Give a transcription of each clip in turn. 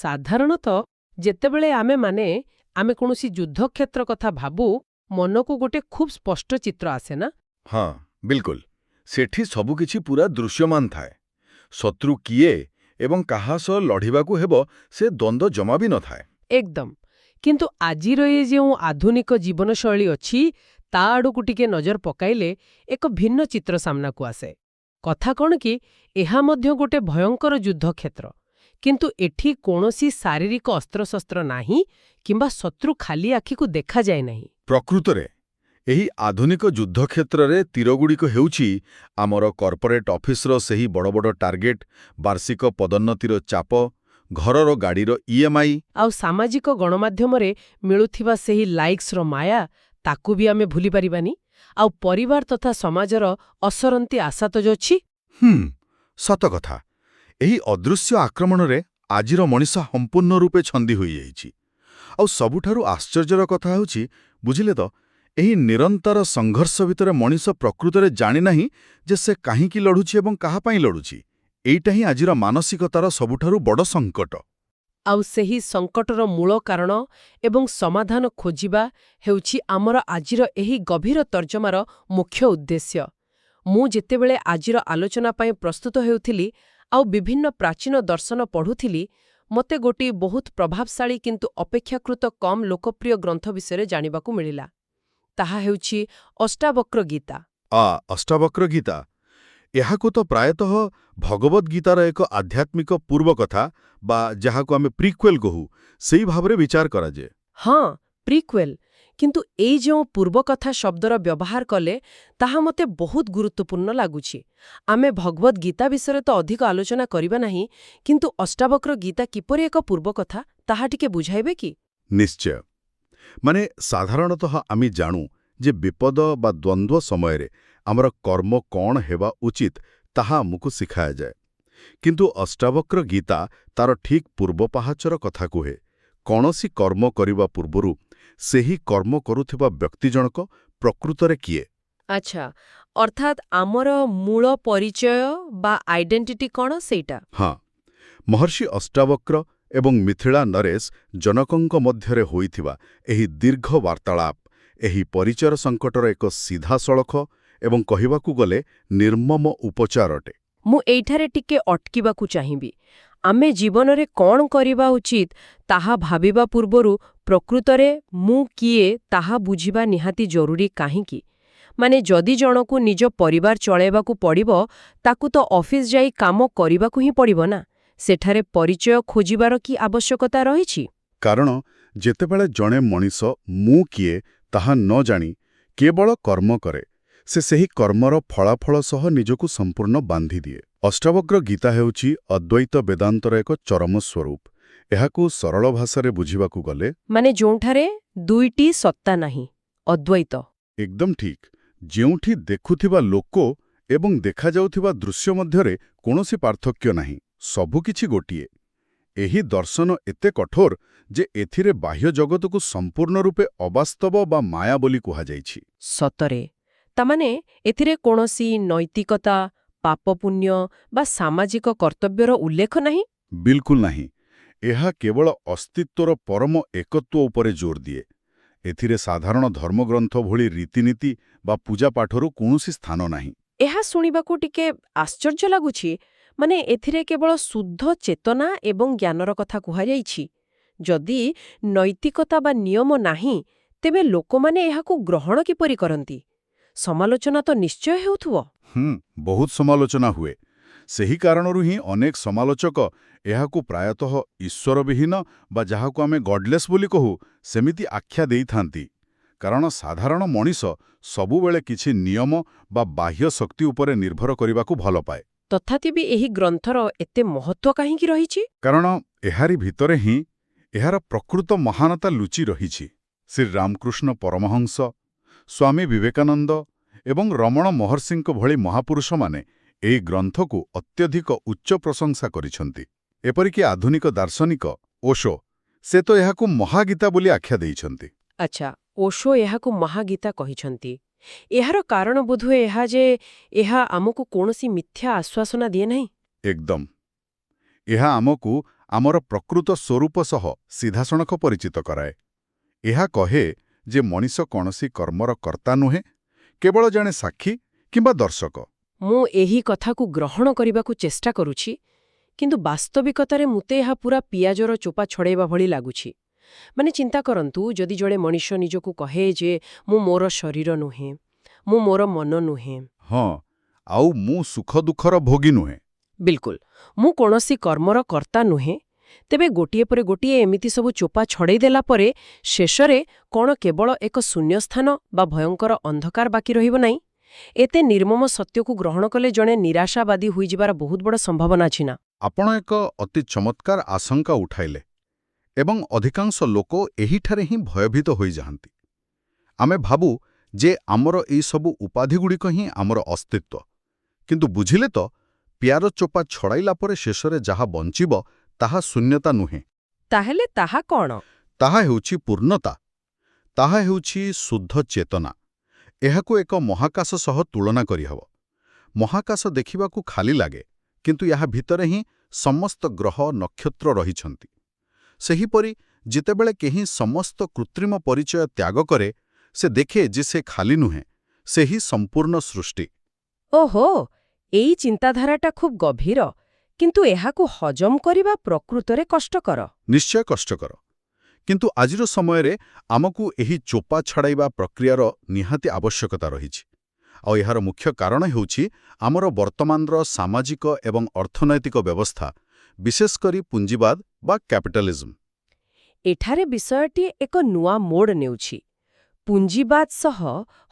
ସାଧାରଣତଃ ଯେତେବେଳେ ଆମେ କୌଣସି ଯୁଦ୍ଧକ୍ଷେତ୍ର କଥା ଭାବୁ, ମନକୁ ଗୋଟେ ଖୁବ୍ ସ୍ପଷ୍ଟ ଚିତ୍ର ଆସେ ନା? ହଁ, ବିଲକୁଲ। ସେଠି ସବୁକିଛି ପୁରା ଦୃଶ୍ୟମାନ ଥାଏ। ଶତ୍ରୁ କିଏ ଏବଂ କାହା ସହ ଲଢ଼ିବାକୁ ହେବ, ସେ ଦ୍ୱନ୍ଦ୍ୱ ଜମା ବି ନଥାଏ। ଏକଦମ। କିନ୍ତୁ ଆଜିର ଏ ଯେଉଁ ଆଧୁନିକ ଜୀବନଶୈଳୀ ଅଛି, ତା ଆଡ଼କୁ ଟିକେ ନଜର ପକାଇଲେ ଏକ ଭିନ୍ନ ଚିତ୍ର ସାମ୍ନାକୁ ଆସେ। କଥା କ'ଣ କି, ଏହା ମଧ୍ୟ ଗୋଟେ ଭୟଙ୍କର ଯୁଦ୍ଧକ୍ଷେତ୍ର, କିନ୍ତୁ ଏଠି କୌଣସି ଶାରୀରିକ ଅସ୍ତ୍ରଶସ୍ତ୍ର ନାହିଁ କିମ୍ବା ଶତ୍ରୁ ଖାଲି ଆଖିକୁ ଦେଖାଯାଏ ନାହିଁ। ପ୍ରକୃତରେ ଏହି ଆଧୁନିକ ଯୁଦ୍ଧକ୍ଷେତ୍ରରେ ତୀରଗୁଡ଼ିକ ହେଉଛି ଆମର କର୍ପୋରେଟ୍ ଅଫିସର ସେହି ବଡ଼ ବଡ଼ ଟାର୍ଗେଟ୍, ବାର୍ଷିକ ପଦୋନ୍ନତିର ଚାପ, ଘରର ଗାଡ଼ିର ଇଏମ୍ଆଇ। ଆଉ ସାମାଜିକ ଗଣମାଧ୍ୟମରେ ମିଳୁଥିବା ସେହି ଲାଇକ୍ସର ମାୟା, ତାକୁ ବି ଆମେ ଭୁଲି ପାରିବାନି। ଆଉ ପରିବାର ତଥା ସମାଜର ଅସରନ୍ତି ଆଶା ତ ଅଛି। ସତ କଥା। ଏହି ଅଦୃଶ୍ୟ ଆକ୍ରମଣରେ ଆଜିର ମଣିଷ ସମ୍ପୂର୍ଣ୍ଣ ରୂପେ ଛନ୍ଦି ହୋଇଯାଇଛି। ଆଉ ସବୁଠାରୁ ଆଶ୍ଚର୍ଯ୍ୟର କଥା ହେଉଛି, ବୁଝିଲେ ତ, ଏହି ନିରନ୍ତର ସଂଘର୍ଷ ଭିତରେ ମଣିଷ ପ୍ରକୃତରେ ଜାଣିନାହିଁ ଯେ ସେ କାହିଁକି ଲଢ଼ୁଛି ଏବଂ କାହା ପାଇଁ ଲଢ଼ୁଛି। ଏଇଟା ହିଁ ଆଜିର ମାନସିକତାର ସବୁଠାରୁ ବଡ଼ ସଙ୍କଟ। ଆଉ ସେହି ସଙ୍କଟର ମୂଳ କାରଣ ଏବଂ ସମାଧାନ ଖୋଜିବା ହେଉଛି ଆମର ଆଜିର ଏହି ଗଭୀର ତର୍ଜମାର ମୁଖ୍ୟ ଉଦ୍ଦେଶ୍ୟ। ମୁଁ ଯେତେବେଳେ ଆଜିର ଆଲୋଚନା ପାଇଁ ପ୍ରସ୍ତୁତ ହେଉଥିଲି ଆଉ ବିଭିନ୍ନ ପ୍ରାଚୀନ ଦର୍ଶନ ପଢ଼ୁଥିଲି, ମୋତେ ଗୋଟିଏ ବହୁତ ପ୍ରଭାବଶାଳୀ କିନ୍ତୁ ଅପେକ୍ଷାକୃତ କମ୍ ଲୋକପ୍ରିୟ ଗ୍ରନ୍ଥ ବିଷୟରେ ଜାଣିବାକୁ ମିଳିଲା। ତାହା ହେଉଛି ଅଷ୍ଟାବକ୍ର ଗୀତା। ଅଷ୍ଟାବକ୍ର ଗୀତା! ଏହାକୁ ତ ପ୍ରାୟତଃ ଭଗବଦ୍ ଗୀତାର ଏକ ଆଧ୍ୟାତ୍ମିକ ପୂର୍ବକଥା ବା ଯାହାକୁ ଆମେ ପ୍ରିକ୍ୱେଲ୍ କହୁ, ସେଇ ଭାବରେ ବିଚାର କରାଯାଏ। ହଁ, ପ୍ରିକ୍ୱେଲ୍। କିନ୍ତୁ ଏଇ ଯେଉଁ ପୂର୍ବକଥା ଶବ୍ଦର ବ୍ୟବହାର କଲେ, ତାହା ମୋତେ ବହୁତ ଗୁରୁତ୍ୱପୂର୍ଣ୍ଣ ଲାଗୁଛି। ଆମେ ଭଗବଦ୍ ଗୀତା ବିଷୟରେ ତ ଅଧିକ ଆଲୋଚନା କରିବା ନାହିଁ, କିନ୍ତୁ ଅଷ୍ଟାବକ୍ର ଗୀତା କିପରି ଏକ ପୂର୍ବକଥା, ତାହା ଟିକେ ବୁଝାଇବେ କି? ନିଶ୍ଚୟ। ମାନେ ସାଧାରଣତଃ ଆମେ ଜାଣୁ ଯେ ବିପଦ ବା ଦ୍ୱନ୍ଦ୍ୱ ସମୟରେ ଆମର କର୍ମ କ'ଣ ହେବା ଉଚିତ, ତାହା ଆମକୁ ଶିଖାଯାଏ। କିନ୍ତୁ ଅଷ୍ଟାବକ୍ର ଗୀତା ତାର ଠିକ୍ ପୂର୍ବ ପାହାଚର କଥା କୁହେ। କୌଣସି କର୍ମ କରିବା ପୂର୍ବରୁ ସେହି କର୍ମ କରୁଥିବା ବ୍ୟକ୍ତି ଜଣକ ପ୍ରକୃତରେ କିଏ? ଆଚ୍ଛା, ଅର୍ଥାତ୍ ଆମର ମୂଳ ପରିଚୟ ବା ଆଇଡେଣ୍ଟିଟି କ'ଣ, ସେଇଟା? ହଁ, ମହର୍ଷି ଅଷ୍ଟାବକ୍ର ଏବଂ ମିଥିଳା ନରେଶ ଜନକଙ୍କ ମଧ୍ୟରେ ହୋଇଥିବା ଏହି ଦୀର୍ଘ ବାର୍ତ୍ତାଳାପ ଏହି ପରିଚୟ ସଙ୍କଟର ଏକ ସିଧାସଳଖ ଏବଂ କହିବାକୁ ଗଲେ ନିର୍ମମ ଉପଚାର ଅଟେ। ମୁଁ ଏଇଠାରେ ଟିକେ ଅଟକିବାକୁ ଚାହିଁବି। ଆମେ ଜୀବନରେ କ'ଣ କରିବା ଉଚିତ ତାହା ଭାବିବା ପୂର୍ବରୁ ପ୍ରକୃତରେ ମୁଁ କିଏ, ତାହା ବୁଝିବା ନିହାତି ଜରୁରୀ କାହିଁକି? ମାନେ ଯଦି ଜଣକୁ ନିଜ ପରିବାର ଚଳାଇବାକୁ ପଡ଼ିବ, ତାକୁ ତ ଅଫିସ ଯାଇ କାମ କରିବାକୁ ହିଁ ପଡ଼ିବ ନା? ସେଠାରେ ପରିଚୟ ଖୋଜିବାର କି ଆବଶ୍ୟକତା ରହିଛି? କାରଣ ଯେତେବେଳେ ଜଣେ ମଣିଷ ମୁଁ କିଏ ତାହା ନ ଜାଣି କେବଳ କର୍ମ କରେ, ସେ ସେହି କର୍ମର ଫଳାଫଳ ସହ ନିଜକୁ ସମ୍ପୂର୍ଣ୍ଣ ବାନ୍ଧିଦିଏ। ଅଷ୍ଟାବକ୍ର ଗୀତା ହେଉଛି ଅଦ୍ୱୈତ ବେଦାନ୍ତର ଏକ ଚରମ ସ୍ୱରୂପ। ଏହାକୁ ସରଳ ଭାଷାରେ ବୁଝିବାକୁ ଗଲେ, ମାନେ ଯେଉଁଠାରେ ଦୁଇଟି ସତ୍ତା ନାହିଁ, ଅଦ୍ୱୈତ। ଏକଦମ ଠିକ୍। ଯେଉଁଠି ଦେଖୁଥିବା ଲୋକ ଏବଂ ଦେଖାଯାଉଥିବା ଦୃଶ୍ୟ ମଧ୍ୟରେ କୌଣସି ପାର୍ଥକ୍ୟ ନାହିଁ, ସବୁକିଛି ଗୋଟିଏ। ଏହି ଦର୍ଶନ ଏତେ କଠୋର ଯେ ଏଥିରେ ବାହ୍ୟ ଜଗତକୁ ସମ୍ପୂର୍ଣ୍ଣ ରୂପେ ଅବାସ୍ତବ ବା ମାୟା ବୋଲି କୁହାଯାଇଛି। ସତରେ? ତାମାନେ ଏଥିରେ କୌଣସି ନୈତିକତା, ପାପପୁଣ୍ୟ ବା ସାମାଜିକ କର୍ତ୍ତବ୍ୟର ଉଲ୍ଲେଖ ନାହିଁ? ବିଲକୁଲ ନାହିଁ। ଏହା କେବଳ ଅସ୍ତିତ୍ୱର ପରମ ଏକତ୍ୱ ଉପରେ ଜୋର ଦିଏ। ଏଥିରେ ସାଧାରଣ ଧର୍ମଗ୍ରନ୍ଥ ଭଳି ରୀତିନୀତି ବା ପୂଜାପାଠରୁ କୌଣସି ସ୍ଥାନ ନାହିଁ। ଏହା ଶୁଣିବାକୁ ଟିକେ ଆଶ୍ଚର୍ଯ୍ୟ ଲାଗୁଛି। ମାନେ ଏଥିରେ କେବଳ ଶୁଦ୍ଧ ଚେତନା ଏବଂ ଜ୍ଞାନର କଥା କୁହାଯାଇଛି। ଯଦି ନୈତିକତା ବା ନିୟମ ନାହିଁ, ତେବେ ଲୋକମାନେ ଏହାକୁ ଗ୍ରହଣ କିପରି କରନ୍ତି? ସମାଲୋଚନା ତ ନିଶ୍ଚୟ ହେଉଥିବ। ବହୁତ ସମାଲୋଚନା ହୁଏ। ସେହି କାରଣରୁ ହିଁ ଅନେକ ସମାଲୋଚକ ଏହାକୁ ପ୍ରାୟତଃ ଈଶ୍ୱରବିହୀନ ବା ଯାହାକୁ ଆମେ ଗଡଲେସ୍ ବୋଲି କହୁ, ସେମିତି ଆଖ୍ୟା ଦେଇଥାନ୍ତି। କାରଣ ସାଧାରଣ ମଣିଷ ସବୁବେଳେ କିଛି ନିୟମ ବା ବାହ୍ୟ ଶକ୍ତି ଉପରେ ନିର୍ଭର କରିବାକୁ ଭଲ ପାଏ। ତଥାପି ବି ଏହି ଗ୍ରନ୍ଥର ଏତେ ମହତ୍ତ୍ୱ କାହିଁକି ରହିଛି? କାରଣ ଏହାରି ଭିତରେ ହିଁ ଏହାର ପ୍ରକୃତ ମହାନତା ଲୁଚି ରହିଛି। ଶ୍ରୀରାମକୃଷ୍ଣ ପରମହଂସ, ସ୍ୱାମୀ ବିବେକାନନ୍ଦ ଏବଂ ରମଣ ମହର୍ଷିଙ୍କ ଭଳି ମହାପୁରୁଷମାନେ ଏହି ଗ୍ରନ୍ଥକୁ ଅତ୍ୟଧିକ ଉଚ୍ଚ ପ୍ରଶଂସା କରିଛନ୍ତି। ଏପରିକି ଆଧୁନିକ ଦାର୍ଶନିକ ଓଶୋ, ସେ ତ ଏହାକୁ ମହାଗୀତା ବୋଲି ଆଖ୍ୟା ଦେଇଛନ୍ତି। ଆଚ୍ଛା, ଓଶୋ ଏହାକୁ ମହାଗୀତା କହିଛନ୍ତି। ଏହାର କାରଣ ବୋଧହୁଏ ଏହା ଯେ ଏହା ଆମକୁ କୌଣସି ମିଥ୍ୟା ଆଶ୍ୱାସନା ଦିଏ ନାହିଁ। ଏକଦମ। ଏହା ଆମକୁ ଆମର ପ୍ରକୃତ ସ୍ୱରୂପ ସହ ସିଧାସଳଖ ପରିଚିତ କରାଏ। ଏହା କହେ ଯେ ମଣିଷ କୌଣସି କର୍ମର କର୍ତ୍ତା ନୁହେଁ, କେବଳ ଜଣେ ସାକ୍ଷୀ କିମ୍ବା ଦର୍ଶକ। ମୁଁ ଏହି କଥାକୁ ଗ୍ରହଣ କରିବାକୁ ଚେଷ୍ଟା କରୁଛି, କିନ୍ତୁ ବାସ୍ତବିକତାରେ ମୋତେ ଏହା ପୂରା ପିଆଜର ଚୋପା ଛଡ଼େଇବା ଭଳି ଲାଗୁଛି। ମାନେ ଚିନ୍ତା କରନ୍ତୁ, ଯଦି ଜଣେ ମଣିଷ ନିଜକୁ କହେ ଯେ ମୁଁ ମୋର ଶରୀର ନୁହେଁ, ମୁଁ ମୋର ମନ ନୁହେଁ, ହଁ, ଆଉ ମୁଁ ସୁଖ ଦୁଃଖର ଭୋଗୀ ନୁହେଁ। ବିଲକୁଲ, ମୁଁ କୌଣସି କର୍ମର କର୍ତ୍ତା ନୁହେଁ, ତେବେ ଗୋଟିଏ ପରେ ଗୋଟିଏ ଏମିତି ସବୁ ଚୋପା ଛଡ଼େଇ ଦେଲା ପରେ ଶେଷରେ କ'ଣ କେବଳ ଏକ ଶୂନ୍ୟସ୍ଥାନ ବା ଭୟଙ୍କର ଅନ୍ଧକାର ବାକି ରହିବ ନାହିଁ? ଏତେ ନିର୍ମମ ସତ୍ୟକୁ ଗ୍ରହଣ କଲେ ଜଣେ ନିରାଶାବାଦୀ ହୋଇଯିବାର ବହୁତ ବଡ଼ ସମ୍ଭାବନା ଅଛି ନା? ଆପଣ ଏକ ଅତି ଚମତ୍କାର ଆଶଙ୍କା ଉଠାଇଲେ ଏବଂ ଅଧିକାଂଶ ଲୋକ ଏହିଠାରେ ହିଁ ଭୟଭୀତ ହୋଇଯାଆନ୍ତି। ଆମେ ଭାବୁ ଯେ ଆମର ଏଇ ସବୁ ଉପାଧିଗୁଡ଼ିକ ହିଁ ଆମର ଅସ୍ତିତ୍ୱ। କିନ୍ତୁ ବୁଝିଲେ ତ, ପିଆଜ ଚୋପା ଛଡ଼ାଇଲା ପରେ ଶେଷରେ ଯାହା ବଞ୍ଚିବ ତାହା ଶୂନ୍ୟତା ନୁହେଁ। ତାହେଲେ ତାହା କ'ଣ? ତାହା ହେଉଛି ପୂର୍ଣ୍ଣତା। ତାହା ହେଉଛି ଶୁଦ୍ଧ ଚେତନା। ଏହାକୁ ଏକ ମହାକାଶ ସହ ତୁଳନା କରିହେବ। ମହାକାଶ ଦେଖିବାକୁ ଖାଲି ଲାଗେ, କିନ୍ତୁ ଏହା ଭିତରେ ହିଁ ସମସ୍ତ ଗ୍ରହ ନକ୍ଷତ୍ର ରହିଛନ୍ତି। ସେହିପରି ଯେତେବେଳେ କେହି ସମସ୍ତ କୃତ୍ରିମ ପରିଚୟ ତ୍ୟାଗ କରେ, ସେ ଦେଖେ ଯେ ସେ ଖାଲି ନୁହେଁ, ସେ ହିଁ ସମ୍ପୂର୍ଣ୍ଣ ସୃଷ୍ଟି। ଓହୋ, ଏଇ ଚିନ୍ତାଧାରାଟା ଖୁବ୍ ଗଭୀର, କିନ୍ତୁ ଏହାକୁ ହଜମ କରିବା ପ୍ରକୃତରେ କଷ୍ଟକର। ନିଶ୍ଚୟ କଷ୍ଟକର। କିନ୍ତୁ ଆଜିର ସମୟରେ ଆମକୁ ଏହି ଚୋପା ଛଡ଼ାଇବା ପ୍ରକ୍ରିୟାର ନିହାତି ଆବଶ୍ୟକତା ରହିଛି। ଆଉ ଏହାର ମୁଖ୍ୟ କାରଣ ହେଉଛି ଆମର ବର୍ତ୍ତମାନର ସାମାଜିକ ଏବଂ ଅର୍ଥନୈତିକ ବ୍ୟବସ୍ଥା, ବିଶେଷ କରି ପୁଞ୍ଜିବାଦ ବା କ୍ୟାପିଟାଲିଜମ୍। ଏଠାରେ ବିଷୟଟି ଏକ ନୂଆ ମୋଡ଼ ନେଉଛି। ପୁଞ୍ଜିବାଦ ସହ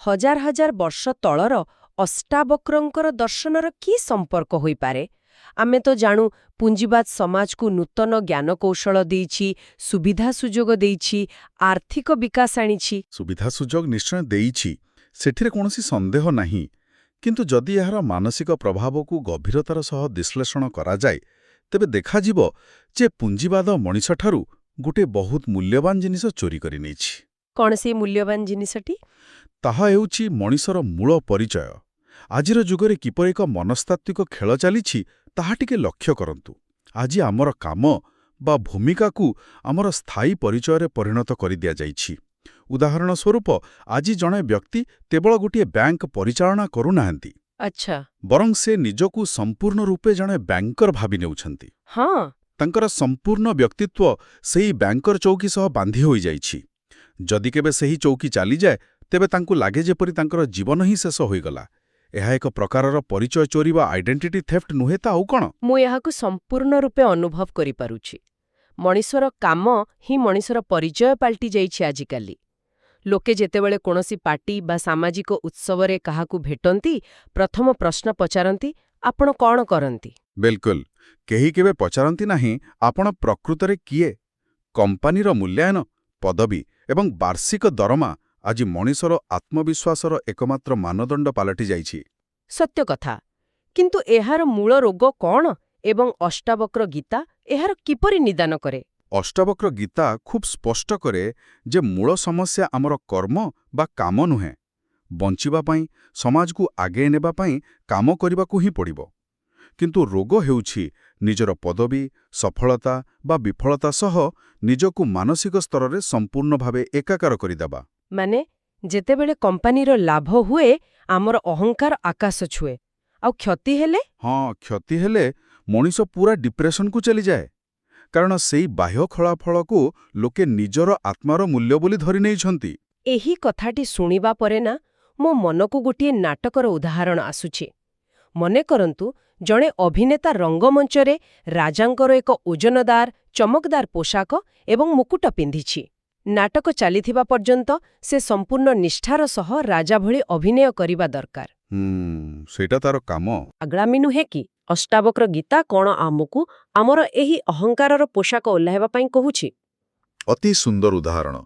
ହଜାର ହଜାର ବର୍ଷ ତଳର ଅଷ୍ଟାବକ୍ରଙ୍କର ଦର୍ଶନର କି ସମ୍ପର୍କ ହୋଇପାରେ? ଆମେ ତ ଜାଣୁ ପୁଞ୍ଜିବାଦ ସମାଜକୁ ନୂତନ ଜ୍ଞାନକୌଶଳ ଦେଇଛି, ସୁବିଧା ସୁଯୋଗ ଦେଇଛି, ଆର୍ଥିକ ବିକାଶ ଆଣିଛି। ସୁବିଧା ସୁଯୋଗ ନିଶ୍ଚୟ ଦେଇଛି, ସେଥିରେ କୌଣସି ସନ୍ଦେହ ନାହିଁ। କିନ୍ତୁ ଯଦି ଏହାର ମାନସିକ ପ୍ରଭାବକୁ ଗଭୀରତାର ସହ ବିଶ୍ଳେଷଣ କରାଯାଏ, ତେବେ ଦେଖାଯିବ ଯେ ପୁଞ୍ଜିବାଦ ମଣିଷଠାରୁ ଗୋଟିଏ ବହୁତ ମୂଲ୍ୟବାନ ଜିନିଷ ଚୋରି କରିନେଇଛି। କ'ଣ ସେଇ ମୂଲ୍ୟବାନ ଜିନିଷଟି? ତାହା ହେଉଛି ମଣିଷର ମୂଳ ପରିଚୟ। ଆଜିର ଯୁଗରେ କିପରି ଏକ ମନସ୍ତାତ୍ତ୍ୱିକ ଖେଳ ଚାଲିଛି, ତାହା ଟିକେ ଲକ୍ଷ୍ୟ କରନ୍ତୁ। ଆଜି ଆମର କାମ ବା ଭୂମିକାକୁ ଆମର ସ୍ଥାୟୀ ପରିଚୟରେ ପରିଣତ କରିଦିଆଯାଇଛି। ଉଦାହରଣ ସ୍ୱରୂପ, ଆଜି ଜଣେ ବ୍ୟକ୍ତି କେବଳ ଗୋଟିଏ ବ୍ୟାଙ୍କ ପରିଚାଳନା କରୁନାହାନ୍ତି, ବରଂ ସେ ନିଜକୁ ସମ୍ପୂର୍ଣ୍ଣ ରୂପେ ଜଣେ ବ୍ୟାଙ୍କର ଭାବି ନେଉଛନ୍ତି। ତାଙ୍କର ସମ୍ପୂର୍ଣ୍ଣ ବ୍ୟକ୍ତିତ୍ୱ ସେଇ ବ୍ୟାଙ୍କର ଚୌକି ସହ ବାନ୍ଧି ହୋଇଯାଇଛି। ଯଦି କେବେ ସେହି ଚୌକି ଚାଲିଯାଏ, ତେବେ ତାଙ୍କୁ ଲାଗେ ଯେପରି ତାଙ୍କର ଜୀବନ ହିଁ ଶେଷ ହୋଇଗଲା। ଏହା ଏକ ପ୍ରକାରର ପରିଚୟ ଚୋରି ବା ଆଇଡେଣ୍ଟିଟି ଥେଫ୍ଟ ନୁହେଁ ତ ଆଉ କ'ଣ? ମୁଁ ଏହାକୁ ସମ୍ପୂର୍ଣ୍ଣ ରୂପେ ଅନୁଭବ କରିପାରୁଛି। ମଣିଷର କାମ ହିଁ ମଣିଷର ପରିଚୟ ପାଲଟି ଯାଇଛି ଆଜିକାଲି। ଲୋକେ ଯେତେବେଳେ କୌଣସି ପାର୍ଟି ବା ସାମାଜିକ ଉତ୍ସବରେ କାହାକୁ ଭେଟନ୍ତି, ପ୍ରଥମ ପ୍ରଶ୍ନ ପଚାରନ୍ତି, ଆପଣ କ'ଣ କରନ୍ତି? ବିଲକୁଲ। କେହି କେବେ ପଚାରନ୍ତି ନାହିଁ, ଆପଣ ପ୍ରକୃତରେ କିଏ? କମ୍ପାନୀର ମୂଲ୍ୟାୟନ, ପଦବୀ ଏବଂ ବାର୍ଷିକ ଦରମା ଆଜି ମଣିଷର ଆତ୍ମବିଶ୍ୱାସର ଏକମାତ୍ର ମାନଦଣ୍ଡ ପାଲଟି ଯାଇଛି। ସତ୍ୟ କଥା। କିନ୍ତୁ ଏହାର ମୂଳ ରୋଗ କ'ଣ ଏବଂ ଅଷ୍ଟାବକ୍ର ଗୀତା ଏହାର କିପରି ନିଦାନ କରେ? ଅଷ୍ଟାବକ୍ର ଗୀତା ଖୁବ୍ ସ୍ପଷ୍ଟ କରେ ଯେ ମୂଳ ସମସ୍ୟା ଆମର କର୍ମ ବା କାମ ନୁହେଁ। ବଞ୍ଚିବା ପାଇଁ, ସମାଜକୁ ଆଗେଇ ନେବା ପାଇଁ କାମ କରିବାକୁ ହିଁ ପଡ଼ିବ। କିନ୍ତୁ ରୋଗ ହେଉଛି ନିଜର ପଦବୀ, ସଫଳତା ବା ବିଫଳତା ସହ ନିଜକୁ ମାନସିକ ସ୍ତରରେ ସମ୍ପୂର୍ଣ୍ଣ ଭାବେ ଏକାକାର କରିଦେବା। ମାନେ ଯେତେବେଳେ କମ୍ପାନୀର ଲାଭ ହୁଏ, ଆମର ଅହଙ୍କାର ଆକାଶ ଛୁଏଁ, ଆଉ କ୍ଷତି ହେଲେ? ହଁ, କ୍ଷତି ହେଲେ ମଣିଷ ପୂରା ଡିପ୍ରେସନକୁ ଚାଲିଯାଏ। କାରଣ ସେଇ ବାହ୍ୟ ଫଳାଫଳକୁ ଲୋକେ ନିଜର ଆତ୍ମାର ମୂଲ୍ୟ ବୋଲି ଧରି ନେଇଛନ୍ତି। ଏହି କଥାଟି ଶୁଣିବା ପରେ ନା ମୋ ମନକୁ ଗୋଟିଏ ନାଟକର ଉଦାହରଣ ଆସୁଛି। ମନେ କରନ୍ତୁ, ଜଣେ ଅଭିନେତା ରଙ୍ଗମଞ୍ଚରେ ରାଜାଙ୍କର ଏକ ଓଜନଦାର ଚମକଦାର ପୋଷାକ ଏବଂ ମୁକୁଟ ପିନ୍ଧିଛି। ନାଟକ ଚାଲିଥିବା ପର୍ଯ୍ୟନ୍ତ ସେ ସମ୍ପୂର୍ଣ୍ଣ ନିଷ୍ଠାର ସହ ରାଜା ଭଳି ଅଭିନୟ କରିବା ଦରକାର। ସେଇଟା ତାର କାମ। ଆଗ୍ରାମୀ ନୁହେଁ କି? ଅଷ୍ଟାବକ୍ର ଗୀତା କ'ଣ ଆମକୁ ଆମର ଏହି ଅହଙ୍କାରର ପୋଷାକ ଓହ୍ଲାଇବା ପାଇଁ କହୁଛି? ଅତି ସୁନ୍ଦର ଉଦାହରଣ।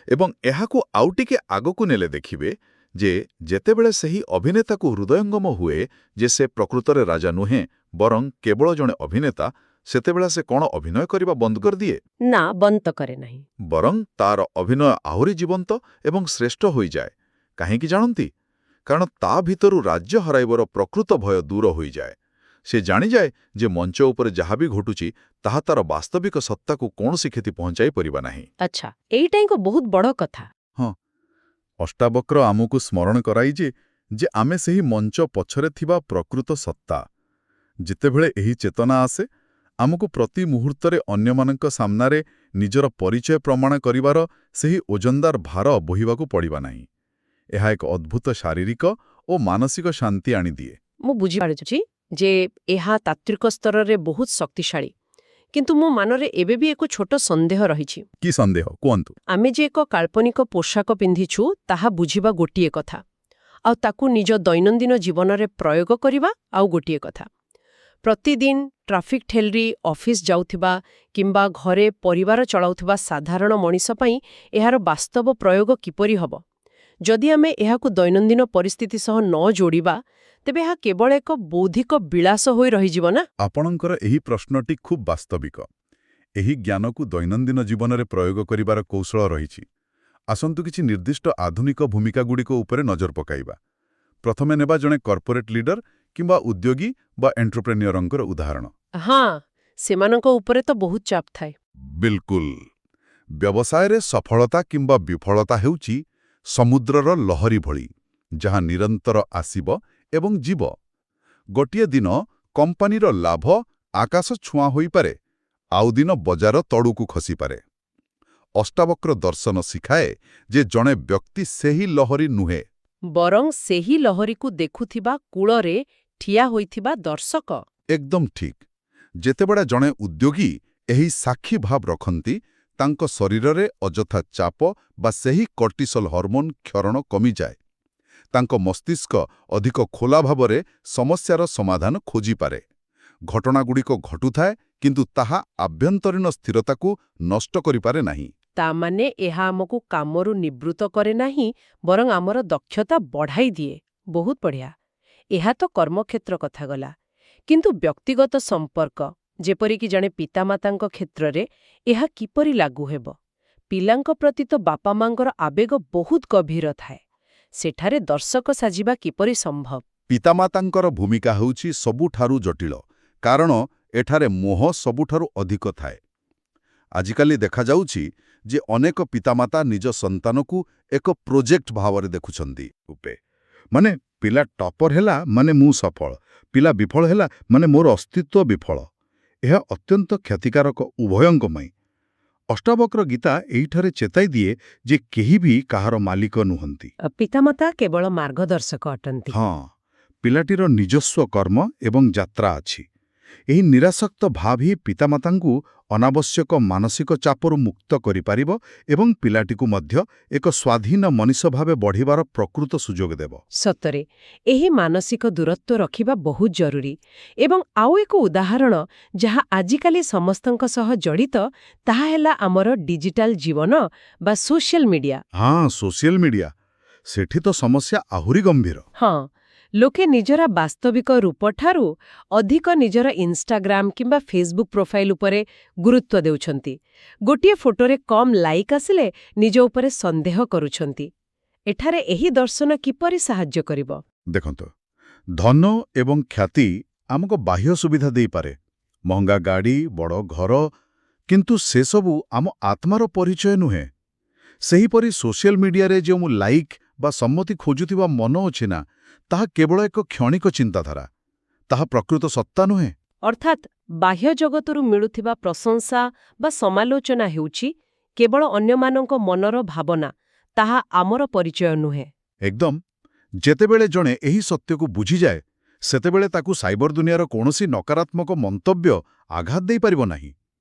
ଏବଂ ଏହାକୁ ଆଉ ଟିକେ ଆଗକୁ ନେଲେ ଦେଖିବେ ଯେ ଯେତେବେଳେ ସେହି ଅଭିନେତାକୁ ହୃଦୟଙ୍ଗମ ହୁଏ ଯେ ସେ ପ୍ରକୃତରେ ରାଜା ନୁହେଁ, ବରଂ କେବଳ ଜଣେ ଅଭିନେତା, ସେତେବେଳେ ସେ କ'ଣ ଅଭିନୟ କରିବା ବନ୍ଦ କରିଦିଏ? ନା, ବନ୍ଦ ତ କରେ ନାହିଁ। ବରଂ ତାର ଅଭିନୟ ଆହୁରି ଜୀବନ୍ତ ଏବଂ ଶ୍ରେଷ୍ଠ ହୋଇଯାଏ। କାହିଁକି ଜାଣନ୍ତି? କାରଣ ତା ଭିତରୁ ରାଜ୍ୟ ହରାଇବାର ପ୍ରକୃତ ଭୟ ଦୂର ହୋଇଯାଏ। ସେ ଜାଣିଯାଏ ଯେ ମଞ୍ଚ ଉପରେ ଯାହା ବି ଘଟୁଛି ତାହା ତାର ବାସ୍ତବିକ ସତ୍ତାକୁ କୌଣସି କ୍ଷତି ପହଞ୍ଚାଇ ପାରିବ ନାହିଁ। ଆଚ୍ଛା, ଏଇଟା ଏକ ବହୁତ ବଡ଼ କଥା। ହଁ, ଅଷ୍ଟାବକ୍ର ଆମକୁ ସ୍ମରଣ କରାଇଛି ଯେ ଆମେ ସେହି ମଞ୍ଚ ପଛରେ ଥିବା ପ୍ରକୃତ ସତ୍ତା। ଯେତେବେଳେ ଏହି ଚେତନା ଆସେ, ଆମକୁ ପ୍ରତି ମୁହୂର୍ତ୍ତରେ ଅନ୍ୟମାନଙ୍କ ସାମ୍ନାରେ ନିଜର ପରିଚୟ ପ୍ରମାଣ କରିବାର ସେହି ଓଜନଦାର ଭାର ବୋହିବାକୁ ପଡ଼ିବ ନାହିଁ। ଏହା ଏକ ଅଦ୍ଭୁତ ଶାରୀରିକ ଓ ମାନସିକ ଶାନ୍ତି ଆଣିଦିଏ। ମୁଁ ବୁଝିପାରୁଛି ଯେ ଏହା ତାତ୍ତ୍ୱିକ ସ୍ତରରେ ବହୁତ ଶକ୍ତିଶାଳୀ। କିନ୍ତୁ ମୋ ମନରେ ଏବେ ବି ଏକ ଛୋଟ ସନ୍ଦେହ ରହିଛି। କି ସନ୍ଦେହ, କୁହନ୍ତୁ? ଆମେ ଯେ ଏକ କାଳ୍ପନିକ ପୋଷାକ ପିନ୍ଧିଛୁ ତାହା ବୁଝିବା ଗୋଟିଏ କଥା, ଆଉ ତାକୁ ନିଜ ଦୈନନ୍ଦିନ ଜୀବନରେ ପ୍ରୟୋଗ କରିବା ଆଉ ଗୋଟିଏ କଥା। ପ୍ରତିଦିନ ଟ୍ରାଫିକ୍ ଠେଲି ଅଫିସ ଯାଉଥିବା କିମ୍ବା ଘରେ ପରିବାର ଚଳାଉଥିବା ସାଧାରଣ ମଣିଷ ପାଇଁ ଏହାର ବାସ୍ତବ ପ୍ରୟୋଗ କିପରି ହେବ? ଯଦି ଆମେ ଏହାକୁ ଦୈନନ୍ଦିନ ପରିସ୍ଥିତି ସହ ନ ଯୋଡ଼ିବା, ତେବେ ଏହା କେବଳ ଏକ ବୌଦ୍ଧିକ ବିଳାସ ହୋଇ ରହିଯିବ ନା? ଆପଣଙ୍କର ଏହି ପ୍ରଶ୍ନଟି ଖୁବ୍ ବାସ୍ତବିକ। ଏହି ଜ୍ଞାନକୁ ଦୈନନ୍ଦିନ ଜୀବନରେ ପ୍ରୟୋଗ କରିବାର କୌଶଳ ରହିଛି। ଆସନ୍ତୁ କିଛି ନିର୍ଦ୍ଦିଷ୍ଟ ଆଧୁନିକ ଭୂମିକାଗୁଡ଼ିକ ଉପରେ ନଜର ପକାଇବା। ପ୍ରଥମେ ନେବା ଜଣେ କର୍ପୋରେଟ୍ ଲିଡର କିମ୍ବା ଉଦ୍ୟୋଗୀ ବା ଏଣ୍ଟରପ୍ରେନିୟରଙ୍କର ଉଦାହରଣ। ହଁ, ସେମାନଙ୍କ ଉପରେ ତ ବହୁତ ଚାପ ଥାଏ। ବିଲକୁଲ। ବ୍ୟବସାୟରେ ସଫଳତା କିମ୍ବା ବିଫଳତା ହେଉଛି ସମୁଦ୍ରର ଲହରୀ ଭଳି, ଯାହା ନିରନ୍ତର ଆସିବ ଏବଂ ଯିବ। ଗୋଟିଏ ଦିନ କମ୍ପାନୀର ଲାଭ ଆକାଶ ଛୁଆଁ ହୋଇପାରେ, ଆଉ ଦିନ ବଜାର ତଳକୁ ଖସିପାରେ। ଅଷ୍ଟାବକ୍ର ଦର୍ଶନ ଶିଖାଏ ଯେ ଜଣେ ବ୍ୟକ୍ତି ସେହି ଲହରୀ ନୁହେଁ, ବରଂ ସେହି ଲହରୀକୁ ଦେଖୁଥିବା କୂଳରେ ଠିଆ ହୋଇଥିବା ଦର୍ଶକ। ଏକଦମ ଠିକ୍। ଯେତେବେଳେ ଜଣେ ଉଦ୍ୟୋଗୀ ଏହି ସାକ୍ଷୀ ଭାବ ରଖନ୍ତି, ତାଙ୍କ ଶରୀରରେ ଅଯଥା ଚାପ ବା ସେହି କର୍ଟିସଲ ହର୍ମୋନ୍ କ୍ଷରଣ କମିଯାଏ। ତାଙ୍କ ମସ୍ତିଷ୍କ ଅଧିକ ଖୋଲା ଭାବରେ ସମସ୍ୟାର ସମାଧାନ ଖୋଜିପାରେ। ଘଟଣାଗୁଡ଼ିକ ଘଟୁଥାଏ, କିନ୍ତୁ ତାହା ଆଭ୍ୟନ୍ତରୀଣ ସ୍ଥିରତାକୁ ନଷ୍ଟ କରିପାରେ ନାହିଁ। ତା ମାନେ ଏହା ଆମକୁ କାମରୁ ନିବୃତ୍ତ କରେ ନାହିଁ, ବରଂ ଆମର ଦକ୍ଷତା ବଢ଼ାଇ ଦିଏ। ବହୁତ ବଢ଼ିଆ। ଏହା ତ କର୍ମକ୍ଷେତ୍ର କଥା ଗଲା। କିନ୍ତୁ ବ୍ୟକ୍ତିଗତ ସମ୍ପର୍କ, ଯେପରିକି ଜଣେ ପିତାମାତାଙ୍କ କ୍ଷେତ୍ରରେ ଏହା କିପରି ଲାଗୁ ହେବ? ପିଲାଙ୍କ ପ୍ରତି ତ ବାପାମାଙ୍କର ଆବେଗ ବହୁତ ଗଭୀର ଥାଏ। ସେଠାରେ ଦର୍ଶକ ସାଜିବା କିପରି ସମ୍ଭବ? ପିତାମାତାଙ୍କର ଭୂମିକା ହେଉଛି ସବୁଠାରୁ ଜଟିଳ, କାରଣ ଏଠାରେ ମୋହ ସବୁଠାରୁ ଅଧିକ ଥାଏ। ଆଜିକାଲି ଦେଖାଯାଉଛି ଯେ ଅନେକ ପିତାମାତା ନିଜ ସନ୍ତାନକୁ ଏକ ପ୍ରୋଜେକ୍ଟ ଭାବରେ ଦେଖୁଛନ୍ତି। ରୂପେ ମାନେ ପିଲା ଟପର ହେଲା ମାନେ ମୁଁ ସଫଳ, ପିଲା ବିଫଳ ହେଲା ମାନେ ମୋର ଅସ୍ତିତ୍ୱ ବିଫଳ। ଏହା ଅତ୍ୟନ୍ତ କ୍ଷତିକାରକ ଉଭୟଙ୍କ ପାଇଁ। ଅଷ୍ଟାବକ୍ର ଗୀତା ଏଇଠାରେ ଚେତାଇ ଦିଏ ଯେ କେହି ବି କାହାର ମାଲିକ ନୁହନ୍ତି। ପିତାମାତା କେବଳ ମାର୍ଗଦର୍ଶକ ଅଟନ୍ତି। ହଁ, ପିଲାଟିର ନିଜସ୍ୱ କର୍ମ ଏବଂ ଯାତ୍ରା ଅଛି। ଏହି ନିରାସକ୍ତ ଭାବ ହିଁ ପିତାମାତାଙ୍କୁ ଅନାବଶ୍ୟକ ମାନସିକ ଚାପରୁ ମୁକ୍ତ କରିପାରିବ ଏବଂ ପିଲାଟିକୁ ମଧ୍ୟ ଏକ ସ୍ୱାଧୀନ ମଣିଷ ଭାବେ ବଢ଼ିବାର ପ୍ରକୃତ ସୁଯୋଗ ଦେବ। ସତରେ ଏହି ମାନସିକ ଦୂରତ୍ୱ ରଖିବା ବହୁତ ଜରୁରୀ। ଏବଂ ଆଉ ଏକ ଉଦାହରଣ, ଯାହା ଆଜିକାଲି ସମସ୍ତଙ୍କ ସହ ଜଡ଼ିତ, ତାହା ହେଲା ଆମର ଡିଜିଟାଲ ଜୀବନ ବା ସୋସିଆଲ ମିଡିଆ। ହଁ, ସୋସିଆଲ ମିଡିଆ। ସେଠି ତ ସମସ୍ୟା ଆହୁରି ଗମ୍ଭୀର। ହଁ, ଲୋକେ ନିଜର ବାସ୍ତବିକ ରୂପଠାରୁ ଅଧିକ ନିଜର ଇନଷ୍ଟାଗ୍ରାମ କିମ୍ବା ଫେସବୁକ୍ ପ୍ରୋଫାଇଲ ଉପରେ ଗୁରୁତ୍ୱ ଦେଉଛନ୍ତି। ଗୋଟିଏ ଫଟୋରେ କମ୍ ଲାଇକ୍ ଆସିଲେ ନିଜ ଉପରେ ସନ୍ଦେହ କରୁଛନ୍ତି। ଏଠାରେ ଏହି ଦର୍ଶନ କିପରି ସାହାଯ୍ୟ କରିବ? ଦେଖନ୍ତୁ, ଧନ ଏବଂ ଖ୍ୟାତି ଆମକୁ ବାହ୍ୟ ସୁବିଧା ଦେଇପାରେ, ମହଙ୍ଗା ଗାଡ଼ି, ବଡ଼ ଘର, କିନ୍ତୁ ସେସବୁ ଆମ ଆତ୍ମାର ପରିଚୟ ନୁହେଁ। ସେହିପରି ସୋସିଆଲ ମିଡିଆରେ ଯେଉଁ ଲାଇକ୍ ବା ସମ୍ମତି ଖୋଜୁଥିବା ମନ ଅଛି ନା, ତାହା କେବଳ ଏକ କ୍ଷଣିକ ଚିନ୍ତାଧାରା, ତାହା ପ୍ରକୃତ ସତ୍ତା ନୁହେଁ। ଅର୍ଥାତ୍ ବାହ୍ୟ ଜଗତରୁ ମିଳୁଥିବା ପ୍ରଶଂସା ବା ସମାଲୋଚନା ହେଉଛି କେବଳ ଅନ୍ୟମାନଙ୍କ ମନର ଭାବନା, ତାହା ଆମର ପରିଚୟ ନୁହେଁ। ଏକଦମ। ଯେତେବେଳେ ଜଣେ ଏହି ସତ୍ୟକୁ ବୁଝିଯାଏ, ସେତେବେଳେ ତାକୁ ସାଇବର ଦୁନିଆର କୌଣସି ନକାରାତ୍ମକ ମନ୍ତବ୍ୟ ଆଘାତ ଦେଇପାରିବ ନାହିଁ।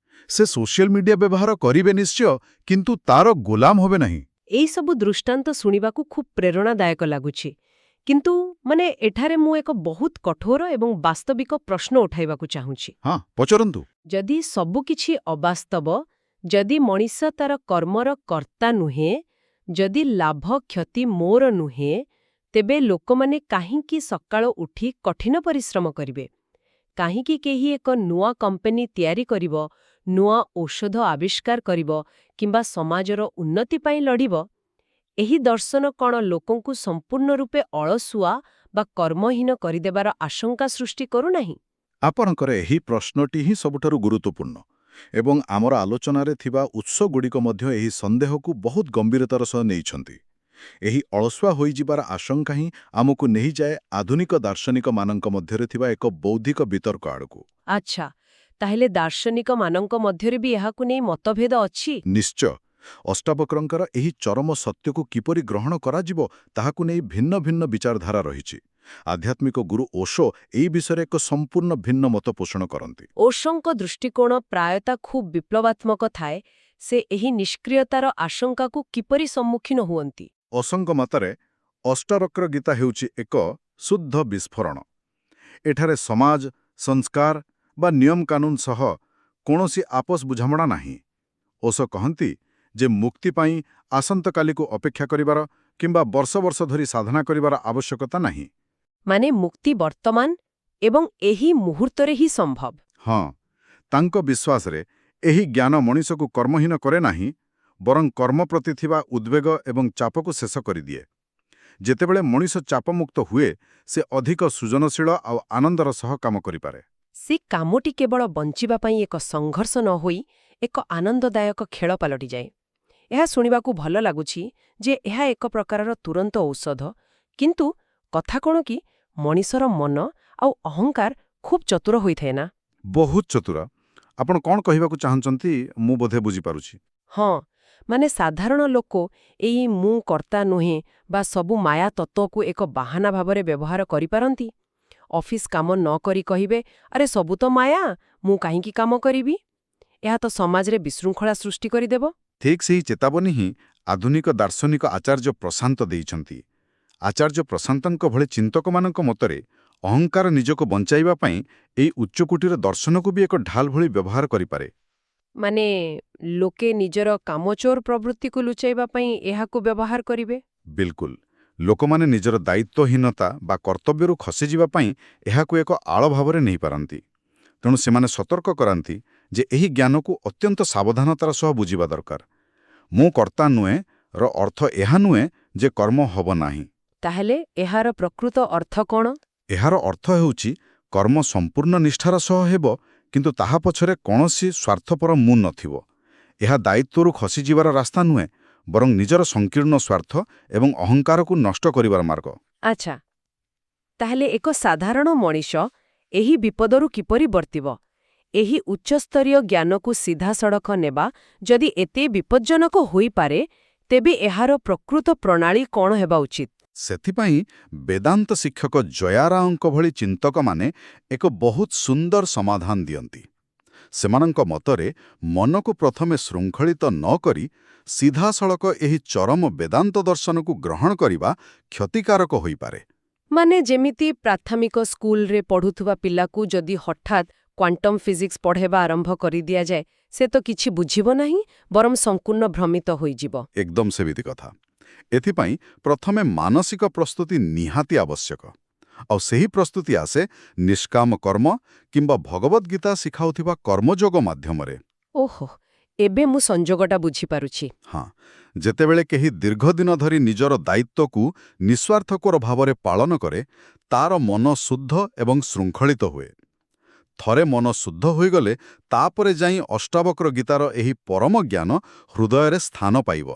ସେ ସୋସିଆଲ ମିଡିଆ ବ୍ୟବହାର କରିବେ ନିଶ୍ଚୟ, କିନ୍ତୁ ତାର ଗୋଲାମ ହେବେ ନାହିଁ। ଏଇସବୁ ଦୃଷ୍ଟାନ୍ତ ଶୁଣିବାକୁ ଖୁବ୍ ପ୍ରେରଣାଦାୟକ ଲାଗୁଛି। କିନ୍ତୁ ମାନେ ଏଠାରେ ମୁଁ ଏକ ବହୁତ କଠୋର ଏବଂ ବାସ୍ତବିକ ପ୍ରଶ୍ନ ଉଠାଇବାକୁ ଚାହୁଁଛି। ହଁ, ପଚାରନ୍ତୁ। ଯଦି ସବୁକିଛି ଅବାସ୍ତବ, ଯଦି ମଣିଷ ତାର କର୍ମର କର୍ତ୍ତା ନୁହେଁ, ଯଦି ଲାଭ କ୍ଷତି ମୋର ନୁହେଁ, ତେବେ ଲୋକମାନେ କାହିଁକି ସକାଳୁ ଉଠି କଠିନ ପରିଶ୍ରମ କରିବେ? କାହିଁକି କେହି ଏକ ନୂଆ କମ୍ପାନୀ ତିଆରି କରିବ, ନୂଆ ଔଷଧ ଆବିଷ୍କାର କରିବ କିମ୍ବା ସମାଜର ଉନ୍ନତି ପାଇଁ ଲଢ଼ିବ? ଏହି ଦର୍ଶନ କ'ଣ ଲୋକଙ୍କୁ ସମ୍ପୂର୍ଣ୍ଣ ରୂପେ ଅଳସୁଆ ବା କର୍ମହୀନ କରିଦେବାର ଆଶଙ୍କା ସୃଷ୍ଟି କରୁନାହିଁ? ଆପଣଙ୍କର ଏହି ପ୍ରଶ୍ନଟି ହିଁ ସବୁଠାରୁ ଗୁରୁତ୍ୱପୂର୍ଣ୍ଣ ଏବଂ ଆମର ଆଲୋଚନାରେ ଥିବା ଉତ୍ସଗୁଡ଼ିକ ମଧ୍ୟ ଏହି ସନ୍ଦେହକୁ ବହୁତ ଗମ୍ଭୀରତାର ସହ ନେଇଛନ୍ତି। ଏହି ଅଳସୁଆ ହୋଇଯିବାର ଆଶଙ୍କା ହିଁ ଆମକୁ ନେଇଯାଏ ଆଧୁନିକ ଦାର୍ଶନିକମାନଙ୍କ ମଧ୍ୟରେ ଥିବା ଏକ ବୌଦ୍ଧିକ ବିତର୍କ ଆଡ଼କୁ। ଆଚ୍ଛା, ତାହେଲେ ଦାର୍ଶନିକମାନଙ୍କ ମଧ୍ୟରେ ବି ଏହାକୁ ନେଇ ମତଭେଦ ଅଛି? ନିଶ୍ଚୟ। ଅଷ୍ଟାବକ୍ରଙ୍କର ଏହି ଚରମ ସତ୍ୟକୁ କିପରି ଗ୍ରହଣ କରାଯିବ ତାହାକୁ ନେଇ ଭିନ୍ନ ଭିନ୍ନ ବିଚାରଧାରା ରହିଛି। ଆଧ୍ୟାତ୍ମିକ ଗୁରୁ ଓଶୋ ଏହି ବିଷୟରେ ଏକ ସମ୍ପୂର୍ଣ୍ଣ ଭିନ୍ନ ମତ ପୋଷଣ କରନ୍ତି। ଓଶୋଙ୍କ ଦୃଷ୍ଟିକୋଣ ପ୍ରାୟତଃ ଖୁବ୍ ବିପ୍ଳବାତ୍ମକ ଥାଏ। ସେ ଏହି ନିଷ୍କ୍ରିୟତାର ଆଶଙ୍କାକୁ କିପରି ସମ୍ମୁଖୀନ ହୁଅନ୍ତି? ଓଶୋଙ୍କ ମତରେ ଅଷ୍ଟାବକ୍ର ଗୀତା ହେଉଛି ଏକ ଶୁଦ୍ଧ ବିସ୍ଫୋରଣ। ଏଠାରେ ସମାଜ, ସଂସ୍କାର ବା ନିୟମକାନୁନ ସହ କୌଣସି ଆପୋଷ ବୁଝାମଣା ନାହିଁ। ଓଶୋ କହନ୍ତି ଯେ ମୁକ୍ତି ପାଇଁ ଆସନ୍ତକାଲିକୁ ଅପେକ୍ଷା କରିବାର କିମ୍ବା ବର୍ଷ ବର୍ଷ ଧରି ସାଧନା କରିବାର ଆବଶ୍ୟକତା ନାହିଁ। ମାନେ ମୁକ୍ତି ବର୍ତ୍ତମାନ ଏବଂ ଏହି ମୁହୂର୍ତ୍ତରେ ହିଁ ସମ୍ଭବ। ହଁ, ତାଙ୍କ ବିଶ୍ୱାସରେ ଏହି ଜ୍ଞାନ ମଣିଷକୁ କର୍ମହୀନ କରେ ନାହିଁ, ବରଂ କର୍ମ ପ୍ରତି ଥିବା ଉଦ୍ବେଗ ଏବଂ ଚାପକୁ ଶେଷ କରିଦିଏ। ଯେତେବେଳେ ମଣିଷ ଚାପମୁକ୍ତ ହୁଏ, ସେ ଅଧିକ ସୃଜନଶୀଳ ଆଉ ଆନନ୍ଦର ସହ କାମ କରିପାରେ। ସେ କାମଟି କେବଳ ବଞ୍ଚିବା ପାଇଁ ଏକ ସଂଘର୍ଷ ନ ହୋଇ ଏକ ଆନନ୍ଦଦାୟକ ଖେଳ ପାଲଟିଯାଏ। ଏହା ଶୁଣିବାକୁ ଭଲ ଲାଗୁଛି ଯେ ଏହା ଏକ ପ୍ରକାରର ତୁରନ୍ତ ଔଷଧ, କିନ୍ତୁ କଥା କ'ଣ କି ମଣିଷର ମନ ଆଉ ଅହଙ୍କାର ଖୁବ୍ ଚତୁର ହୋଇଥାଏ ନା? ବହୁତ ଚତୁର। ଆପଣ କ'ଣ କହିବାକୁ ଚାହୁଁଛନ୍ତି ମୁଁ ବୋଧେ ବୁଝିପାରୁଛି। ହଁ, ମାନେ ସାଧାରଣ ଲୋକ ଏଇ ମୁଁ କର୍ତ୍ତା ନୁହେଁ ବା ସବୁ ମାୟା ତତ୍ତ୍ୱକୁ ଏକ ବାହାନା ଭାବରେ ବ୍ୟବହାର କରିପାରନ୍ତି। ଅଫିସ କାମ ନ କରି କହିବେ, ଆରେ ସବୁ ତ ମାୟା, ମୁଁ କାହିଁକି କାମ କରିବି? ଏହା ତ ସମାଜରେ ବିଶୃଙ୍ଖଳା ସୃଷ୍ଟି କରିଦେବ। ଠିକ୍ ସେହି ଚେତାବନୀ ହିଁ ଆଧୁନିକ ଦାର୍ଶନିକ ଆଚାର୍ଯ୍ୟ ପ୍ରଶାନ୍ତ ଦେଇଛନ୍ତି। ଆଚାର୍ଯ୍ୟ ପ୍ରଶାନ୍ତଙ୍କ ଭଳି ଚିନ୍ତକମାନଙ୍କ ମତରେ ଅହଙ୍କାର ନିଜକୁ ବଞ୍ଚାଇବା ପାଇଁ ଏହି ଉଚ୍ଚକୋଟୀର ଦର୍ଶନକୁ ବି ଏକ ଢାଲ ଭଳି ବ୍ୟବହାର କରିପାରେ। ମାନେ ଲୋକେ ନିଜର କାମଚୋର ପ୍ରବୃତ୍ତିକୁ ଲୁଚାଇବା ପାଇଁ ଏହାକୁ ବ୍ୟବହାର କରିବେ? ବିଲକୁଲ। ଲୋକମାନେ ନିଜର ଦାୟିତ୍ୱହୀନତା ବା କର୍ତ୍ତବ୍ୟରୁ ଖସିଯିବା ପାଇଁ ଏହାକୁ ଏକ ଆଳ ଭାବରେ ନେଇପାରନ୍ତି। ତେଣୁ ସେମାନେ ସତର୍କ କରାନ୍ତି ଯେ ଏହି ଜ୍ଞାନକୁ ଅତ୍ୟନ୍ତ ସାବଧାନତାର ସହ ବୁଝିବା ଦରକାର। ମୁଁ କର୍ତ୍ତା ନୁହେଁ ର ଅର୍ଥ ଏହା ନୁହେଁ ଯେ କର୍ମ ହେବ ନାହିଁ। ତାହେଲେ ଏହାର ପ୍ରକୃତ ଅର୍ଥ କ'ଣ? ଏହାର ଅର୍ଥ ହେଉଛି କର୍ମ ସମ୍ପୂର୍ଣ୍ଣ ନିଷ୍ଠାର ସହ ହେବ, କିନ୍ତୁ ତାହା ପଛରେ କୌଣସି ସ୍ୱାର୍ଥପର ମୁଁ ନଥିବ। ଏହା ଦାୟିତ୍ୱରୁ ଖସିଯିବାର ରାସ୍ତା ନୁହେଁ, ବରଂ ନିଜର ସଂକୀର୍ଣ୍ଣ ସ୍ୱାର୍ଥ ଏବଂ ଅହଙ୍କାରକୁ ନଷ୍ଟ କରିବାର ମାର୍ଗ। ଆଚ୍ଛା, ତାହେଲେ ଏକ ସାଧାରଣ ମଣିଷ ଏହି ବିପଦରୁ କିପରି ବର୍ତ୍ତିବ? ଏହି ଉଚ୍ଚସ୍ତରୀୟ ଜ୍ଞାନକୁ ସିଧାସଳଖ ନେବା ଯଦି ଏତେ ବିପଜ୍ଜନକ ହୋଇପାରେ, ତେବେ ଏହାର ପ୍ରକୃତ ପ୍ରଣାଳୀ କ'ଣ ହେବା ଉଚିତ? ସେଥିପାଇଁ ବେଦାନ୍ତ ଶିକ୍ଷକ ଜୟାରାଓଙ୍କ ଭଳି ଚିନ୍ତକମାନେ ଏକ ବହୁତ ସୁନ୍ଦର ସମାଧାନ ଦିଅନ୍ତି। ସେମାନଙ୍କ ମତରେ ମନକୁ ପ୍ରଥମେ ଶୃଙ୍ଖଳିତ ନ କରି ସିଧାସଳଖ ଏହି ଚରମ ବେଦାନ୍ତ ଦର୍ଶନକୁ ଗ୍ରହଣ କରିବା କ୍ଷତିକାରକ ହୋଇପାରେ। ମାନେ ଯେମିତି ପ୍ରାଥମିକ ସ୍କୁଲରେ ପଢୁଥିବା ପିଲାକୁ ଯଦି ହଠାତ୍ କ୍ୱାଣ୍ଟମ୍ ଫିଜିକ୍ସ ପଢ଼ାଇବା ଆରମ୍ଭ କରିଦିଆଯାଏ, ସେ ତ କିଛି ବୁଝିବ ନାହିଁ, ବରଂ ସମ୍ପୂର୍ଣ୍ଣ ଭ୍ରମିତ ହୋଇଯିବ। ଏକଦମ ସେମିତି କଥା। ଏଥିପାଇଁ ପ୍ରଥମେ ମାନସିକ ପ୍ରସ୍ତୁତି ନିହାତି ଆବଶ୍ୟକ। ଆଉ ସେହି ପ୍ରସ୍ତୁତି ଆସେ ନିଷ୍କାମ କର୍ମ କିମ୍ବା ଭଗବଦ୍‌ଗୀତା ଗୀତା ଶିଖାଉଥିବା କର୍ମଯୋଗ ମାଧ୍ୟମରେ। ଓହୋ, ଏବେ ମୁଁ ସଂଯୋଗଟା ବୁଝିପାରୁଛି। ହଁ, ଯେତେବେଳେ କେହି ଦୀର୍ଘଦିନ ଧରି ନିଜର ଦାୟିତ୍ୱକୁ ନିସ୍ୱାର୍ଥକର ଭାବରେ ପାଳନ କରେ, ତାର ମନ ଶୁଦ୍ଧ ଏବଂ ଶୃଙ୍ଖଳିତ ହୁଏ। ଥରେ ମନ ଶୁଦ୍ଧ ହୋଇଗଲେ ତାପରେ ଯାଇ ଅଷ୍ଟାବକ୍ର ଗୀତାର ଏହି ପରମ ଜ୍ଞାନ ହୃଦୟରେ ସ୍ଥାନ ପାଇବ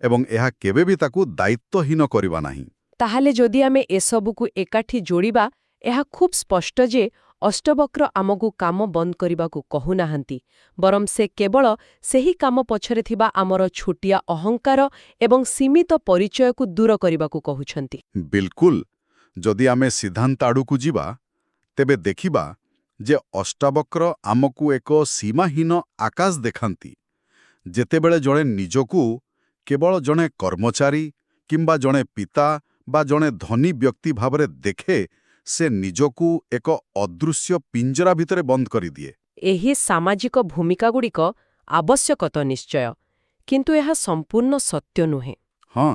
ଏବଂ ଏହା କେବେ ବି ତାକୁ ଦାୟିତ୍ୱହୀନ କରିବା ନାହିଁ। ତାହେଲେ ଯଦି ଆମେ ଏସବୁକୁ ଏକାଠି ଯୋଡ଼ିବା, ଏହା ଖୁବ୍ ସ୍ପଷ୍ଟ ଯେ ଅଷ୍ଟବକ୍ର ଆମକୁ କାମ ବନ୍ଦ କରିବାକୁ କହୁନାହାନ୍ତି, ବରଂ ସେ କେବଳ ସେହି କାମ ପଛରେ ଥିବା ଆମର ଛୋଟିଆ ଅହଙ୍କାର ଏବଂ ସୀମିତ ପରିଚୟକୁ ଦୂର କରିବାକୁ କହୁଛନ୍ତି। ବିଲକୁଲ। ଯଦି ଆମେ ସିଦ୍ଧାନ୍ତ ଆଡ଼କୁ ଯିବା, ତେବେ ଦେଖିବା ଯେ ଅଷ୍ଟାବକ୍ର ଆମକୁ ଏକ ସୀମାହୀନ ଆକାଶ ଦେଖାନ୍ତି। ଯେତେବେଳେ ଜଣେ ନିଜକୁ କେବଳ ଜଣେ କର୍ମଚାରୀ କିମ୍ବା ଜଣେ ପିତା ବା ଜଣେ ଧନୀ ବ୍ୟକ୍ତି ଭାବରେ ଦେଖେ, ସେ ନିଜକୁ ଏକ ଅଦୃଶ୍ୟ ପିଞ୍ଜରା ଭିତରେ ବନ୍ଦ କରିଦିଏ। ଏହି ସାମାଜିକ ଭୂମିକାଗୁଡ଼ିକ ଆବଶ୍ୟକ ତ ନିଶ୍ଚୟ, କିନ୍ତୁ ଏହା ସମ୍ପୂର୍ଣ୍ଣ ସତ୍ୟ ନୁହେଁ। ହଁ,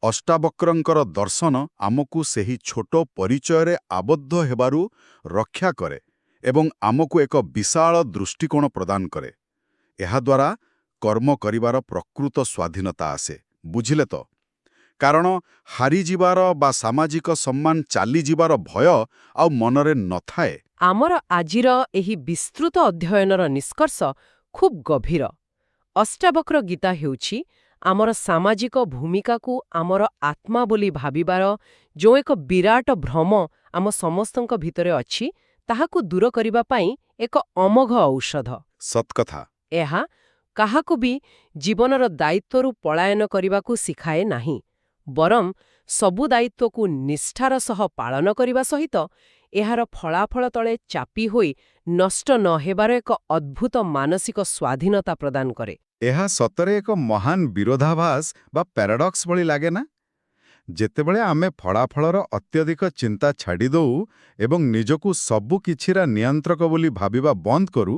ଅଷ୍ଟାବକ୍ରଙ୍କର ଦର୍ଶନ ଆମକୁ ସେହି ଛୋଟ ପରିଚୟରେ ଆବଦ୍ଧ ହେବାରୁ ରକ୍ଷା କରେ ଏବଂ ଆମକୁ ଏକ ବିଶାଳ ଦୃଷ୍ଟିକୋଣ ପ୍ରଦାନ କରେ। ଏହାଦ୍ୱାରା କର୍ମ କରିବାର ପ୍ରକୃତ ସ୍ୱାଧୀନତା ଆସେ, ବୁଝିଲେ ତ? କାରଣ ହାରିଯିବାର ବା ସାମାଜିକ ସମ୍ମାନ ଚାଲିଯିବାର ଭୟ ଆଉ ମନରେ ନଥାଏ। ଆମର ଆଜିର ଏହି ବିସ୍ତୃତ ଅଧ୍ୟୟନର ନିଷ୍କର୍ଷ ଖୁବ୍ ଗଭୀର। ଅଷ୍ଟାବକ୍ର ଗୀତା ହେଉଛି ଆମର ସାମାଜିକ ଭୂମିକାକୁ ଆମର ଆତ୍ମା ବୋଲି ଭାବିବାର ଯେଉଁ ଏକ ବିରାଟ ଭ୍ରମ ଆମ ସମସ୍ତଙ୍କ ଭିତରେ ଅଛି, ତାହାକୁ ଦୂର କରିବା ପାଇଁ ଏକ ଅମୋଘ ଔଷଧ। ସତ୍କଥା। ଏହା କାହାକୁ ବି ଜୀବନର ଦାୟିତ୍ୱରୁ ପଳାୟନ କରିବାକୁ ଶିଖାଏ ନାହିଁ, ବରଂ ସବୁ ଦାୟିତ୍ୱକୁ ନିଷ୍ଠାର ସହ ପାଳନ କରିବା ସହିତ ଏହାର ଫଳାଫଳ ତଳେ ଚାପି ହୋଇ ନଷ୍ଟ ନ ହେବାର ଏକ ଅଦ୍ଭୁତ ମାନସିକ ସ୍ୱାଧୀନତା ପ୍ରଦାନ କରେ। ଏହା ସତରେ ଏକ ମହାନ ବିରୋଧାଭାସ ବା ପ୍ୟାରାଡକ୍ସ ଭଳି ଲାଗେ ନା? ଯେତେବେଳେ ଆମେ ଫଳାଫଳର ଅତ୍ୟଧିକ ଚିନ୍ତା ଛାଡ଼ିଦଉ ଏବଂ ନିଜକୁ ସବୁ କିଛିର ନିୟନ୍ତ୍ରକ ବୋଲି ଭାବିବା ବନ୍ଦ କରୁ,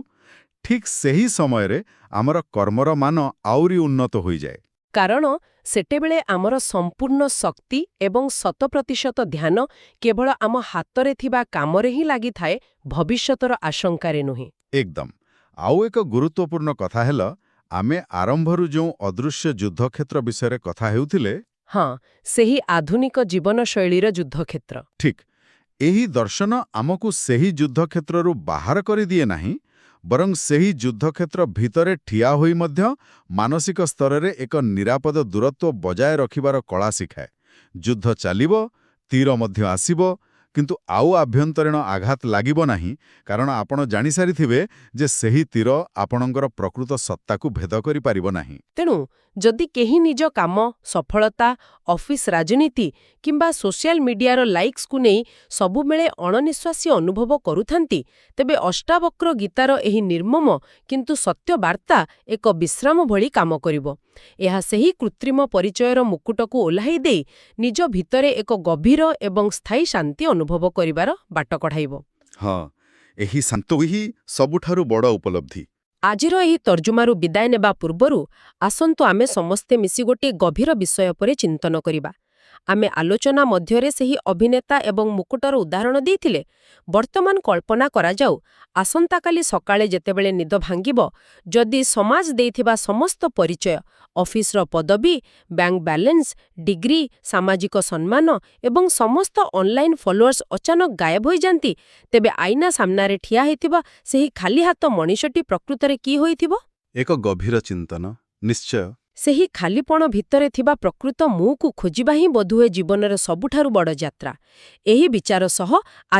ଠିକ୍ ସେହି ସମୟରେ ଆମର କର୍ମର ମାନ ଆହୁରି ଉନ୍ନତ ହୋଇଯାଏ। କାରଣ ସେତେବେଳେ ଆମର ସମ୍ପୂର୍ଣ୍ଣ ଶକ୍ତି ଏବଂ ଶତପ୍ରତିଶତ ଧ୍ୟାନ କେବଳ ଆମ ହାତରେ ଥିବା କାମରେ ହିଁ ଲାଗିଥାଏ, ଭବିଷ୍ୟତର ଆଶଙ୍କାରେ ନୁହେଁ। ଏକଦମ। ଆଉ ଏକ ଗୁରୁତ୍ୱପୂର୍ଣ୍ଣ କଥା ହେଲା, ଆମେ ଆରମ୍ଭରୁ ଯେଉଁ ଅଦୃଶ୍ୟ ଯୁଦ୍ଧକ୍ଷେତ୍ର ବିଷୟରେ କଥା ହେଉଥିଲେ, ହଁ, ସେହି ଆଧୁନିକ ଜୀବନଶୈଳୀର ଯୁଦ୍ଧକ୍ଷେତ୍ର। ଠିକ୍। ଏହି ଦର୍ଶନ ଆମକୁ ସେହି ଯୁଦ୍ଧକ୍ଷେତ୍ରରୁ ବାହାର କରିଦିଏ ନାହିଁ, ବରଂ ସେହି ଯୁଦ୍ଧକ୍ଷେତ୍ର ଭିତରେ ଠିଆ ହୋଇ ମଧ୍ୟ ମାନସିକ ସ୍ତରରେ ଏକ ନିରାପଦ ଦୂରତ୍ୱ ବଜାୟ ରଖିବାର କଳା ଶିଖାଏ। ଯୁଦ୍ଧ ଚାଲିବ, ତୀର ମଧ୍ୟ ଆସିବ, କିନ୍ତୁ ଆଉ ଆଭ୍ୟନ୍ତରୀଣ ଆଘାତ ଲାଗିବ ନାହିଁ, କାରଣ ଆପଣ ଜାଣିସାରିଥିବେ ଯେ ସେହି ତୀର ଆପଣଙ୍କର ପ୍ରକୃତ ସତ୍ତାକୁ ଭେଦ କରିପାରିବ ନାହିଁ। ତେଣୁ ଯଦି କେହି ନିଜ କାମ, ସଫଳତା, ଅଫିସ ରାଜନୀତି କିମ୍ବା ସୋସିଆଲ ମିଡିଆର ଲାଇକ୍ସକୁ ନେଇ ସବୁବେଳେ ଅଣନିଶ୍ୱାସୀ ଅନୁଭବ କରୁଥାନ୍ତି, ତେବେ ଅଷ୍ଟାବକ୍ର ଗୀତାର ଏହି ନିର୍ମମ କିନ୍ତୁ ସତ୍ୟ ବାର୍ତ୍ତା ଏକ ବିଶ୍ରାମ ଭଳି କାମ କରିବ। ଏହା ସେହି କୃତ୍ରିମ ପରିଚୟର ମୁକୁଟକୁ ଓହ୍ଲାଇ ଦେଇ ନିଜ ଭିତରେ ଏକ ଗଭୀର ଏବଂ ସ୍ଥାୟୀ ଶାନ୍ତି ଅନୁଭବ କରିବାର ବାଟ କଢ଼ାଇବ। ହଁ, ଏହି ଶାନ୍ତ ହିଁ ସବୁଠାରୁ ବଡ଼ ଉପଲବ୍ଧି। ଆଜିର ଏହି ତର୍ଜମାରୁ ବିଦାୟ ନେବା ପୂର୍ବରୁ ଆସନ୍ତୁ ଆମେ ସମସ୍ତେ ମିଶି ଗୋଟିଏ ଗଭୀର ବିଷୟ ଉପରେ ଚିନ୍ତନ କରିବା। ଆମେ ଆଲୋଚନା ମଧ୍ୟରେ ସେହି ଅଭିନେତା ଏବଂ ମୁକୁଟର ଉଦାହରଣ ଦେଇଥିଲେ। ବର୍ତ୍ତମାନ କଳ୍ପନା କରାଯାଉ, ଆସନ୍ତାକାଲି ସକାଳେ ଯେତେବେଳେ ନିଦ ଭାଙ୍ଗିବ, ଯଦି ସମାଜ ଦେଇଥିବା ସମସ୍ତ ପରିଚୟ, ଅଫିସର ପଦବୀ, ବ୍ୟାଙ୍କ ବାଲାନ୍ସ, ଡିଗ୍ରୀ, ସାମାଜିକ ସମ୍ମାନ ଏବଂ ସମସ୍ତ ଅନଲାଇନ୍ ଫଲୋଅର୍ସ ଅଚାନକ ଗାୟବ ହୋଇଯାନ୍ତି, ତେବେ ଆଇନା ସାମ୍ନାରେ ଠିଆ ହୋଇଥିବା ସେହି ଖାଲି ହାତ ମଣିଷଟି ପ୍ରକୃତରେ କି ହୋଇଥିବ? ଏକ ଗଭୀର ଚିନ୍ତନ, ନିଶ୍ଚୟ। ସେହି ଖାଲିପଣ ଭିତରେ ଥିବା ପ୍ରକୃତ ମୁଁକୁ ଖୋଜିବା ହିଁ ବୋଧହୁଏ ଜୀବନର ସବୁଠାରୁ ବଡ଼ ଯାତ୍ରା। ଏହି ବିଚାର ସହ ଆଜି